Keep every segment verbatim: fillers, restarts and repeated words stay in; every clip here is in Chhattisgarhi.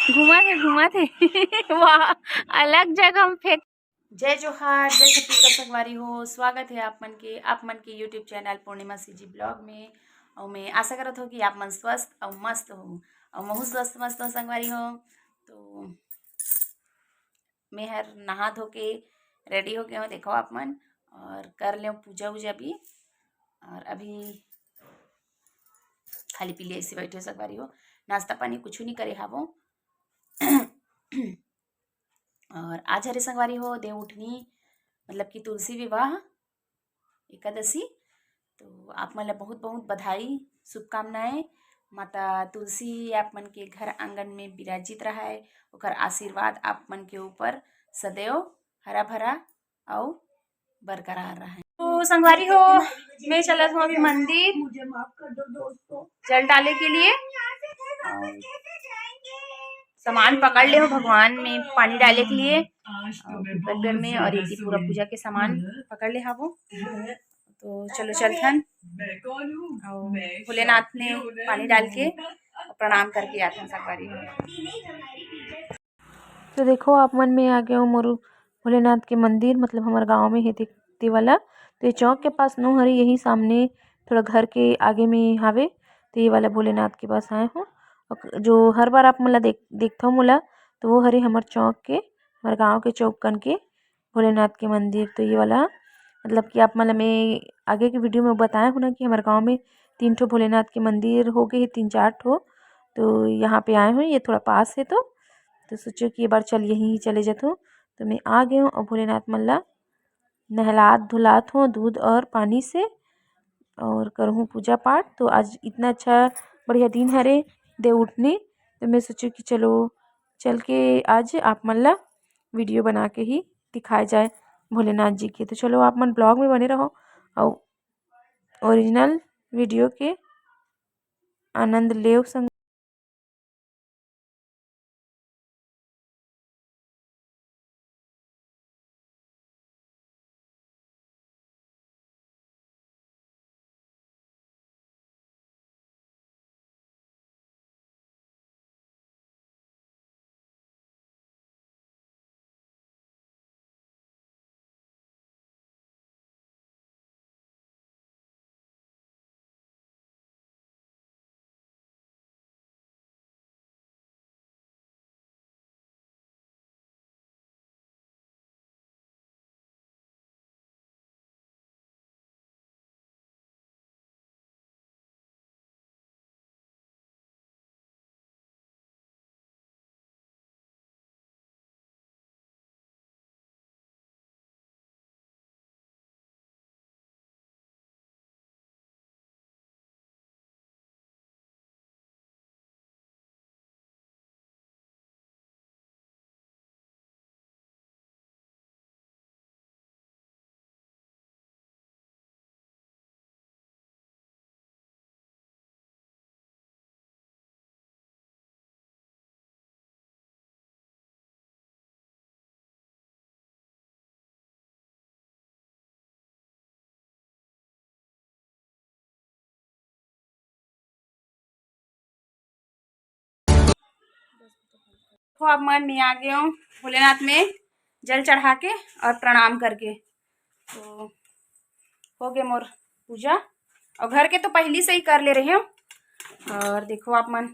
घूमत हे, घूमत हे। वाह, अलग जगह में फेंक। जय जोहार, जय छत्तीसगढ़ संगवारी हो। स्वागत है आप मन के, आप मन के YouTube चैनल पूर्णिमा सीजी ब्लॉग में। और मैं आशा करत हो कि आप मन स्वस्थ और मस्त हो, और महू स्वस्थ मस्त हो संगवारी हो। तो मैं हर नहा धो के रेडी हो गए हो, देखो आप मन, और कर ले पूजा वूजा भी। और अभी खाली पीली ऐसे बैठे हो संगवारी हो, नाश्ता पानी कुछ नहीं करे हावो। और आज हरे संगवारी हो देव उठनी, मतलब कि तुलसी विवाह एकादशी। तो आप मन ला बहुत बहुत बधाई, शुभकामनाएं। माता तुलसी आप मन के घर आंगन में विराजित रहे, ओकर आशीर्वाद आप मन के ऊपर सदैव हरा भरा अउ बरकरार रहे। तो संगवारी हो, मैं चलत हूँ अभी मंदिर जल डाले के लिए। और सामान पकड़ ले हो भगवान में पानी डाले के लिए, और कुकर में, और ये पूरा पूजा के सामान पकड़ ले हावो। तो चलो चलथन, और भोलेनाथ में पानी डाल के प्रणाम करके आथन संगवारी हो। तो देखो आप मन, में आ गए हो मोर भोलेनाथ के मंदिर, मतलब हमारे गांव में है ते, ते वाला। तो ये चौक के पास नो हरे, यही सामने थोड़ा घर के आगे में हावे। तो ये वाला भोलेनाथ के पास आए हो। और जो हर बार आप मन ला देख देखथव मोला, तो वो हरे हमर चौक के, हमारे गांव के चौक कन के भोलेनाथ के मंदिर। तो ये वाला, मतलब कि आप मन ला मैं आगे के वीडियो में बताए हूँ ना कि हमारे गांव में तीन ठो भोलेनाथ के मंदिर हो गए, तीन चार ठो। तो यहाँ पे आए हूँ, ये थोड़ा पास है, तो तो सोचो कि ये बार चल यहीं चले जाथो। तो मैं आ गए हूँ और भोलेनाथ मन ला नहलात धुलात हूँ दूध और पानी से, और करहूँ पूजा पाठ। तो आज इतना अच्छा बढ़िया दिन हरे देव उठनी, तो मैं सोचो कि चलो चल के आज आप मन ला वीडियो बना के ही दिखाए जाए भोलेनाथ जी के। तो चलो आप मन ब्लॉग में बने रहो और ओरिजिनल वीडियो के आनंद लेव संग। देखो आप मन, मैं आ गए हूँ भोलेनाथ में जल चढ़ा के और प्रणाम करके। तो हो गए मोर पूजा, और घर के तो पहली से ही कर ले रहे हूँ। और देखो आप मन,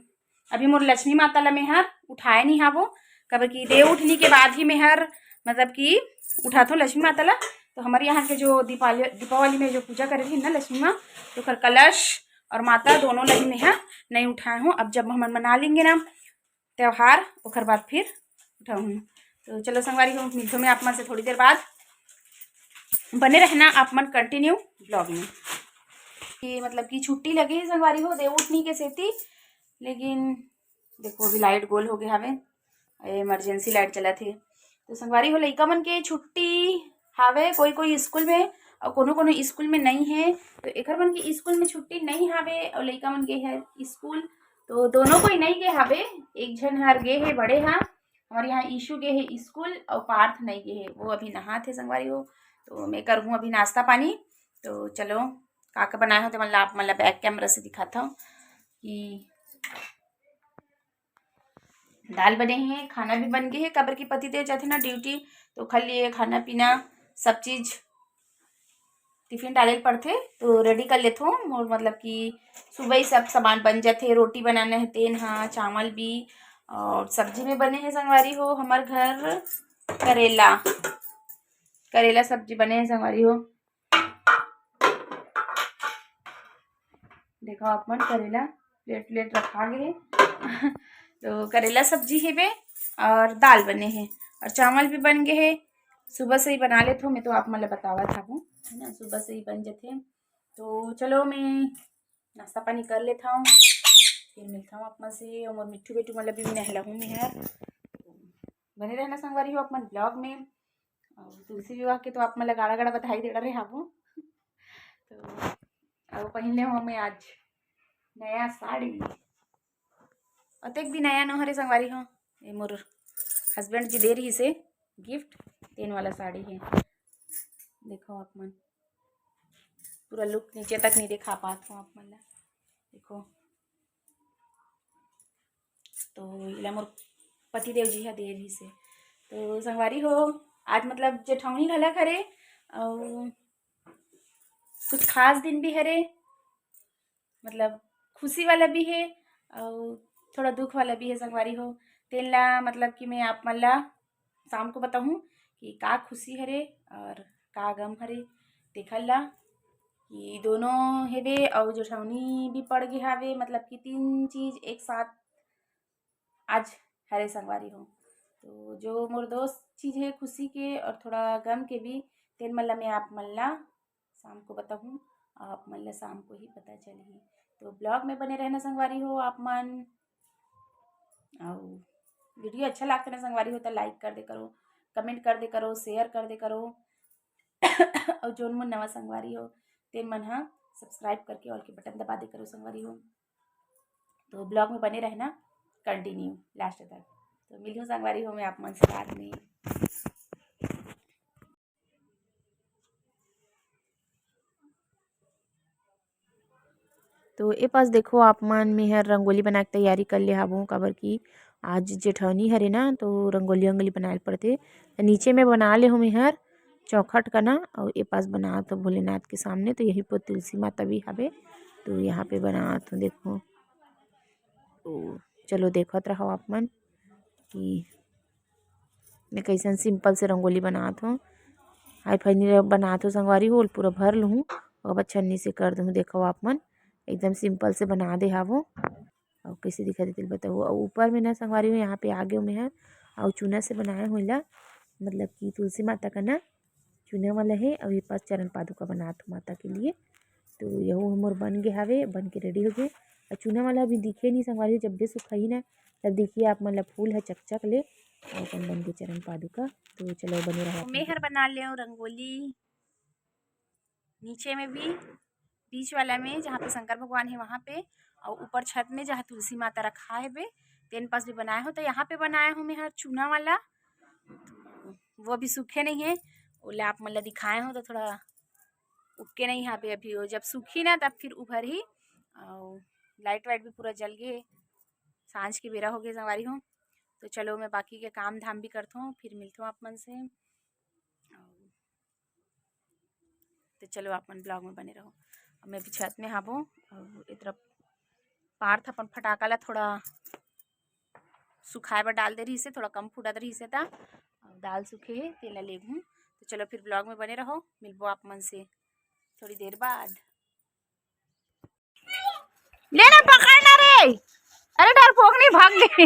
अभी मोर लक्ष्मी माता ला मैं हर उठाए नहीं हावो, काबर कि देव उठनी के बाद ही मैं हर, मतलब कि उठाथो लक्ष्मी माता ला। तो हमारे यहाँ के जो दीपावली, दीपावली में जो पूजा करे रही ना लक्ष्मी माँ, तो ओकर कलश और माता दोनों ला ही मैं हर नहीं उठाए हूँ। अब जब हमन मना लेंगे ना त्यौहार, ओकर बाद फिर उठाऊँ। तो चलो संगवारी हो, मिलथो मैं आप मन से थोड़ी देर बाद। बने रहना आप मन कंटिन्यू ब्लॉग में। कि मतलब कि छुट्टी लगे है संगवारी हो देव उठनी के सेती, लेकिन देखो अभी लाइट गोल हो गए हवे, इमरजेंसी लाइट चलत हे। तो संगवारी हो, लइका मन के छुट्टी हावे कोई कोई स्कूल में, और कोनो कोनो स्कूल में नहीं है। तो एकर मन के स्कूल में छुट्टी नहीं हावे और लइका मन गे है स्कूल। तो दोनों कोई नहीं गे हावे, एक झन हर गे है बड़े हा, हमारे यहाँ ईशु गे है स्कूल और पार्थ नहीं गे है, वो अभी नहात हे संगवारी हो। तो मैं करहूँ अभी नाश्ता पानी। तो चलो का का बनाए हो, तो मतलब आप मतलब बैक कैमरा से दिखाता हूँ कि दाल बने हे, खाना भी बन गे हे, काबर कि पति देव जाथे ना ड्यूटी, तो ओखर लिए खाना पीना सब चीज टिफिन डाले ल पड़थे, तो रेडी कर लेथों। मोर मतलब कि सुबह ही सब सामान बन जाथे, रोटी बनाना हे तेन ह, चावल भी, और सब्जी में बने हे संगवारी हो हमर घर करेला, करेला सब्जी बने हे संगवारी हो। देखो आप मन, करेला प्लेट प्लेट रखा गे हे। तो करेला सब्जी हेबे और दाल बने हे और चावल भी बन गे हे। सुबह से ही बना लेथों मैं, तो आप मन ल बतावत हवों, है ना, सुबह से ही बन जथे। तो चलो मैं नाश्ता पानी कर लेथव, फिर मिलथव आप मन से। और मोर मिट्ठू बेटू मन ल भी नहलाहूँ मैं हर। बने रहना संगवारी हो आप मन ब्लॉग में। और तुलसी विवाह के तो आप मन ल गाड़ा गाड़ा बधाई दे रहे हवों। तो अब पहिनले हों मैं आज नया साड़ी। अतेक भी नया नो हरे संगवारी हो, ये मोर हस्बैंड जी दे रहिसे गिफ्ट, तेन वाला साड़ी हे। देखो आप मन, पूरा लुक नीचे तक नहीं दिखा पात हों आप मन ला। देखो, तो एला मोर पति देव जी ह दे रहिसे। तो संगवारी हो, आज मतलब जेठौनी घलक हरे, अउ कुछ खास दिन भी हरे, मतलब खुशी वाला भी हे अउ थोड़ा दुख वाला भी हे संगवारी हो। तेन ला मतलब कि मैं आप मन ला शाम को बताहूँ कि का खुशी हरे और का गम हरे, देखल ला कि दोनों हेबे अउ जेठौनी भी पड़ गे हावे, मतलब कि तीन चीज एक साथ आज हरे संगवारी हो। तो जो मोर दोस्त चीज हे खुशी के और थोड़ा गम के भी, तेन मन ला मैं आप मन ला शाम को बताहूँ, आप मन ला शाम को ही पता चलही। तो ब्लॉग में बने रहना संगवारी हो आप मन। अउ वीडियो अच्छा लागथे ना संगवारी हो, तो लाइक कर दे करो, कमेंट कर दे करो, शेयर कर दे करो। अउ जोन मोर नवा संगवारी हो, तेन मन ह सब्सक्राइब करके ऑल के बटन दबा दे करो संगवारी हो। तो ब्लॉग में बने रहना कंटिन्यू लास्ट तक। तो मिलूँ संगवारी हो मैं आप मन से बाद में। तो ए पास देखो आप मन, मेहर रंगोली बनाए के तैयारी कर ले हाबो, काबर कि आज जेठौनी हरे ना, तो रंगोली वंगोली बनाए ल पड़थे। तो नीचे में बना ले हो मेहर चौखट कना, अउ ए पास बनात हो भोलेनाथ के सामने, तो यही पर तुलसी माता भी हावे, तो यहाँ पे बनात हो। देखो, तो चलो देखत रहो आप मन कि मैं कैसन सिंपल से रंगोली बनात हो। हाई फाई नहीं बनात हो संगवारी हो, पूरा भर लूँ, ओकर बाद छन्नी से कर दूँ। देखो आप मन, एकदम सिंपल से बना दे हावो। अउ कैसे दिखत हे तेल बताओ। अउ ऊपर में ना संगवारी हो, यहाँ पे आगे में है अउ चूना से बनाए हुए ला, मतलब कि तुलसी माता का ना चूना वाला हे। अउ ये पास चरण पादुका बनात हो माता के लिए। तो यहू मोर बन गे हावे, बन के रेडी हो गे। अउ चूना वाला अभी दिखे नहीं संगवारी हो, जब भी सुखाही ना तब देखिए आप मन ला फूल ह चकचक ले अउ अपन बन के चरण पादुका। तो चलो बने रहो। मैं हर बना ले रंगोली, नीचे में भी, बीच वाला में जहाँ पे शंकर भगवान है वहाँ पे, और ऊपर छत में जहाँ तुलसी माता रखा है बे, तेन पास भी बनाए हो। तो यहाँ पे बनाए हो मैं हर चूना वाला, वो भी सूखे नहीं है, ओला आप मन ला दिखाए हो तो थोड़ा उगके नहीं यहाँ पे अभी, वो जब सूखी ना तब फिर उभर ही। और लाइट वाइट भी पूरा जल गए, सांझ के बेरा हो गए संगवारी हो। तो चलो मैं बाकी के काम धाम भी करता हूँ, फिर मिलता हूँ आप मन से। तो चलो आप मन ब्लॉग में बने रहो। अब मैं भी छत में हाबो और ए तरफ पार्थ अपन फटाका ला थोड़ा सुखाए बर डाल दे रही से, थोड़ा कम फूटत रही से ता, और दाल सूखे हे तेला लेगहूँ। तो चलो फिर ब्लॉग में बने रहो, मिलबो आप मन से थोड़ी देर बाद। ले ना, पकड़ ना रे। अरे डरपोक नहीं, भाग ले।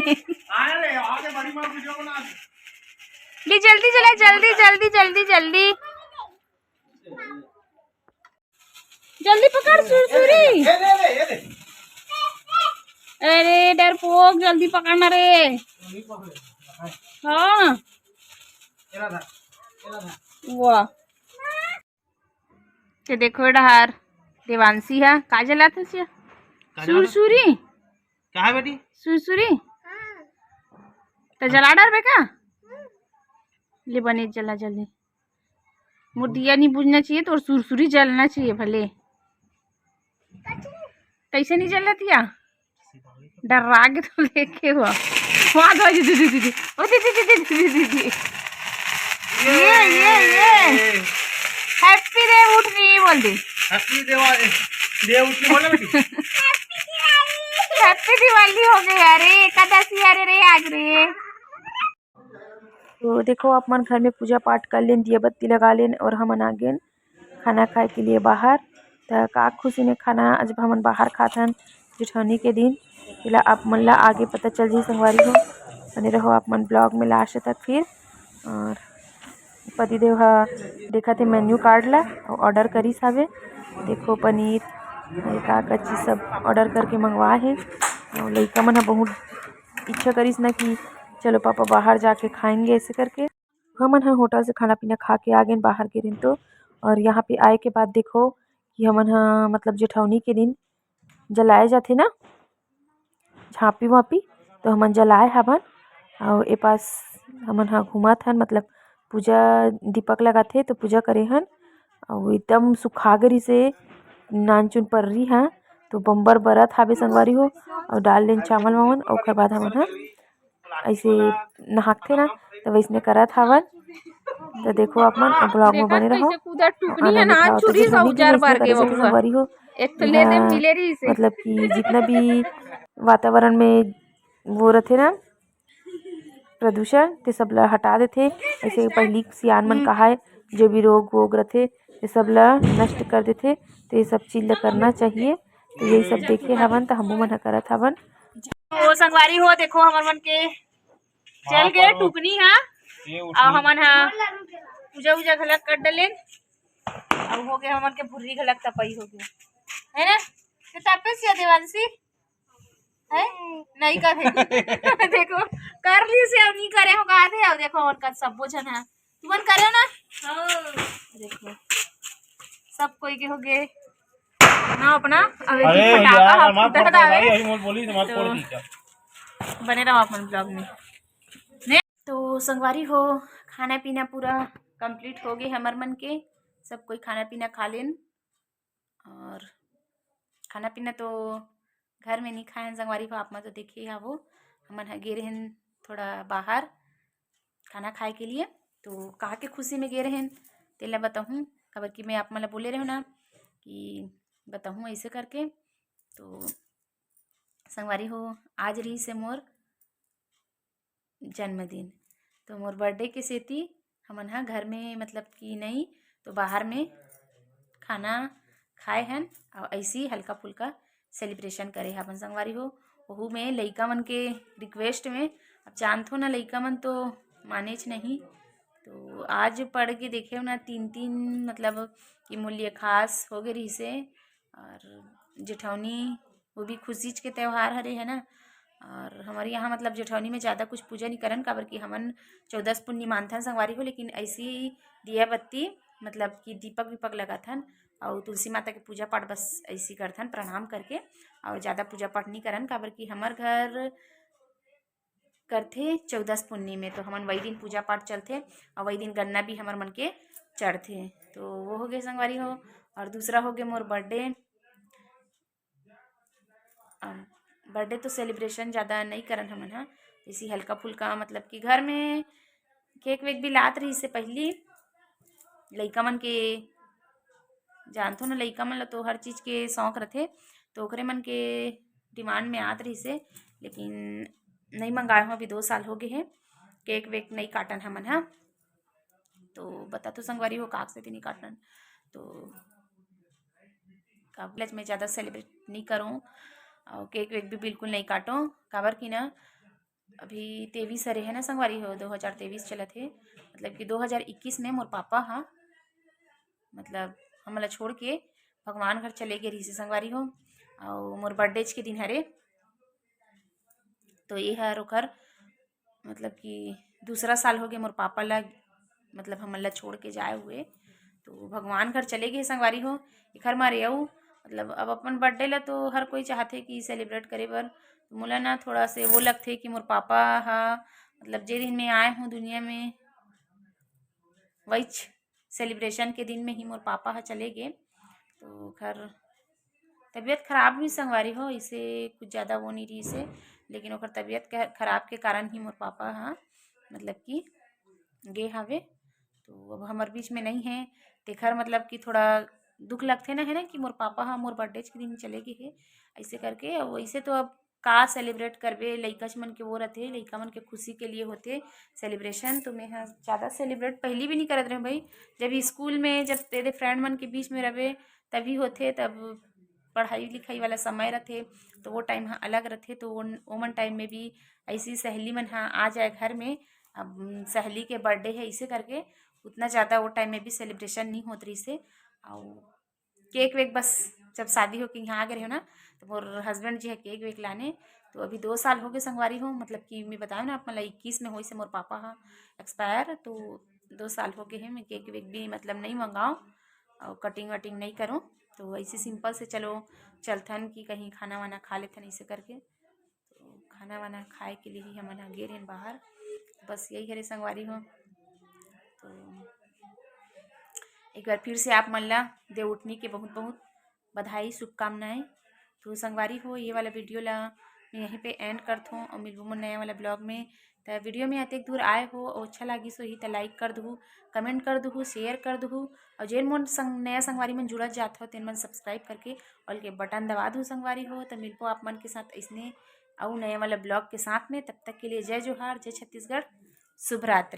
ले जल्दी चला, जल्दी जल्दी जल्दी जल्दी। जल्दी पकड़ सुरसुरी। अरे डरपोक, जल्दी पकड़ना रे। हाँ। वाह। ते देखो डहार देवांशी हा, का जलात हस? का जलात हस? सुरसुरी। का है बेटी? सुरसुरी। त जला डरबे का? ले बने जला जल्दी। मोर दिया नहीं बुझना चाहिए, तोर सुरसुरी जलना चाहिए भले। कैसे नहीं जलत या? डर्रा के तो लेके हुआ। वाह, वाह, दीदी, दीदी, दीदी। ओ दीदी, दीदी, दीदी, दीदी। ये, ये, ये। Happy देव उठनी बोल दे। Happy देवा-, देव उठनी बोल ना बेटी। Happy दिवाली हो गई। अरे एकादशी, अरे रे आज रे। तो देखो, आप मन घर में पूजा पाठ कर लेन, दिया बत्ती लगा लेन और हमन आ गेन खाना खाए के लिए बाहर। त का खुशी में खाना आज हमन बाहर खाथन जेठौनी के दिन, एला आप मन ला आगे पता चल जाही संगवारी हो। बने रहो आप मन vlog में last तक। फिर और पतिदेव ह देखत हे menu card ला और order करिस हावे। देखो पनीर, ये का का चीज सब order करके मंगवाए हे। और लइका मन ह बहुत इच्छा करिस ना कि चलो पापा बाहर जाके खाएंगे ऐसे करके। हमन ह होटल से खाना पीना खा के आ गेन बाहर के दिन तो। और यहाँ पे आए के बाद देखो कि हमन ह मतलब जेठौनी के दिन जलाए जाथे ना झांपी वापी, तो हमन जलाए हवन। और ए पास हमन ह घूमत हन, मतलब पूजा दीपक लगाथे तो पूजा करे हन। और एकदम सुखा गे रिहिसे नानचुन पर्री ह, तो बम्बर बरत हावे संगवारी हो। और डाल देन चावल वावल, ओकर बाद हमन ह ऐसे नहाकथे ना, तो वैसने करत हवन। तो देखो आप मन vlog में बने रहो। कइसे कूदा टुकनी आनंद है ना, उठाओ। तो छुरी जितना सा भी उजार चीज बार के करे से ओकर। संगवारी हो, एक तो ले दे यहाँ मिले रही से। मतलब कि जितना भी वातावरण में वो रथे ना प्रदूषण, ते सब ला हटा देथे। ऐसे पहली सियान मन कहा है, जो भी रोग वोग रथे, ते सब ला नष्ट कर देथे। तो ये सब चीज ला करना चाहिए। तो यही सब देखे हवन, तो हमू मन ह करत हवन। तो संगवारी हो, देखो हमर मन के चल गे टुकनी हा। ये उठनी। अब हमन हा पूजा उजा घलक कर डलेन। अब हो गए हमन के भुर्री घलक तपई हो गए, है ना? तो तपे सिया देवांशी है नहीं करे। देखो कर ली से, अब नहीं करे हो कहा थे। अब देखो हमन का सब बोझन है, तुमन करे ना। हाँ। देखो सब कोई के हो गए ना अपना। अब एक अरे फटाका यार, हम हमार फुटत फोड़ दे आवे। भाई, यही मोर बोली, हमार तो फोड़ दी क्या? बने रहो अपन vlog में। तो संगवारी हो, खाना पीना पूरा complete हो गए हमर मन के। सब कोई खाना पीना खा लेन। और खाना पीना तो घर में नहीं खाएन संगवारी हो, आप मन तो देखे ही हावो। हमन ह गे रहेन थोड़ा बाहर खाना खाए के लिए, तो कहा के खुशी में गे रहेन तेला बताहूँ, काबर कि मैं आप मन ला बोले रहेन ना कि बताहूँ ऐसे करके। तो संगवारी हो, आज रही से मोर जन्मदिन। तो मोर birthday के सेती हमन ह घर में, मतलब कि नहीं तो बाहर में खाना खाए हन और ऐसी हल्का फुल्का celebration करे हवन संगवारी हो। ओहू में लइका मन के request में, अब जानथो ना लइका मन तो मानेच नहीं। तो आज पढ़ के देखे ना तीन तीन, मतलब कि मूल्य खास हो गए रहिसे। और जेठौनी वो भी खुशीच के त्यौहार हरे है ना। और हमारे यहाँ मतलब जेठौनी में ज़्यादा कुछ पूजा नहीं करन, काबर कि हमन चौदस पुन्नी मानथन संगवारी हो, लेकिन ऐसी दिया बत्ती मतलब कि दीपक वीपक लगाथन और तुलसी माता के पूजा पाठ बस ऐसी करथन प्रणाम करके। और ज़्यादा पूजा पाठ नहीं करन, काबर कि हमर घर करथे चौदस पुन्नी में, तो हमन वही दिन पूजा पाठ चलथे और वही दिन गन्ना भी हमर मन के चढ़थे। तो वो हो गए संगवारी हो। और दूसरा हो गए मोर birthday। अम, birthday तो celebration ज़्यादा नहीं करन हमन ह, इसी हल्का फुल्का, मतलब कि घर में cake वेक भी लात रहिसे पहली लइका मन के, जानथो ना लइका मन ला तो हर चीज़ के शौक रथे, तो ओकरे मन के demand में आत रहिसे, लेकिन नहीं मंगाए हो, अभी दो साल हो गए हे, cake वेक नहीं काटन हमन ह। तो बता तो संगवारी हो काक से भी नहीं काटन, तो काबर मैं ज़्यादा celebrate नहीं करूँ और cake वेक भी बिल्कुल नहीं काटो, काबर कि ना अभी तेईस हरे है ना संगवारी हो, दो हज़ार तेईस चलत हे, मतलब कि दो हज़ार इक्कीस में मोर पापा हा, मतलब हमला छोड़ के भगवान घर चले गए रहिसे संगवारी हो, और मोर birthday के दिन हरे, तो ये हर ओकर मतलब कि दूसरा साल हो गए मोर पापा ला, मतलब हमन ला छोड़ के जाए हुए, तो भगवान घर चले गए संगवारी हो। एखर मारे अउ मतलब अब अपन birthday ला तो हर कोई चाहथे कि celebrate करे बर, तो मोला ना थोड़ा से वो लगथे कि मोर पापा हा, मतलब जे दिन में आए हूँ दुनिया में, वहीच celebration के दिन में ही मोर पापा हा चले गए, तो घर तबीयत खराब भी संगवारी हो, इसे कुछ ज़्यादा वो नहीं रहिसे, लेकिन ओकर तबीयत के खराब के कारण ही मोर पापा ह मतलब कि गे हवे। तो अब हमर बीच में नहीं है, तेखर मतलब कि थोड़ा दुख लगथे ना, है ना, कि मोर पापा ह मोर बर्थडे के दिन चले गे हे, ऐसे करके। अब वैसे तो अब का सेलिब्रेट करबे, लइका मन के वो रथे, लइका मन के खुशी के लिए होथे सेलिब्रेशन। तो मैं ह ज़्यादा सेलिब्रेट पहली भी नहीं करत रहे भाई, जब स्कूल में, जब तेरे फ्रेंड मन के बीच में रहे तभी होथे, तब पढ़ाई लिखाई वाला समय रथे, तो वो टाइम ह अलग रथे। तो वो ओमन टाइम में भी ऐसी सहेली मन ह आ जाए घर में, अब सहेली के बर्थडे है इसे करके उतना ज़्यादा वो टाइम में भी सेलिब्रेशन नहीं होत रहिसे। और केक वेक बस जब शादी होके यहाँ आ गए रहे हो ना, तो मोर हस्बैंड जी है केक वेक लाने। तो अभी दो साल हो गए संगवारी हो, मतलब कि मैं बताऊँ ना, आप मतलब इक्कीस में होइसे मोर पापा हा एक्सपायर, तो दो साल हो गए हैं, मैं केक वेक भी मतलब नहीं मंगाऊँ और कटिंग वटिंग नहीं करूँ। तो ऐसे सिंपल से चलो चलथन कि कहीं खाना वाना खा लेथन, ऐसे करके। तो खाना वाना खाए के लिए ही हमन ह गे रहेन बाहर। बस यही हरे संगवारी हो। तो एक बार फिर से आप मन ला देवउठनी के बहुत बहुत बधाई, शुभकामनाएं। तो संगवारी हो, ये वाला वीडियो ला मैं यहीं पे एंड करथों और मिलबो मोर नया वाला ब्लॉग में। त वीडियो में अतेक दूर आए हो और अच्छा लागिस होही त लाइक कर दुहू, कमेंट कर दुहू, शेयर कर दुहू, और जेन मोर संग नया संगवारी मन जुड़त जात हो तेन मन सब्सक्राइब करके ऑल के बटन दबा दू संगवारी हो। त मिलबो आप मन के साथ ऐसने अउ नया वाला ब्लॉग के साथ में। तब तक के लिए जय जोहार, जय छत्तीसगढ़, शुभ रात्रि।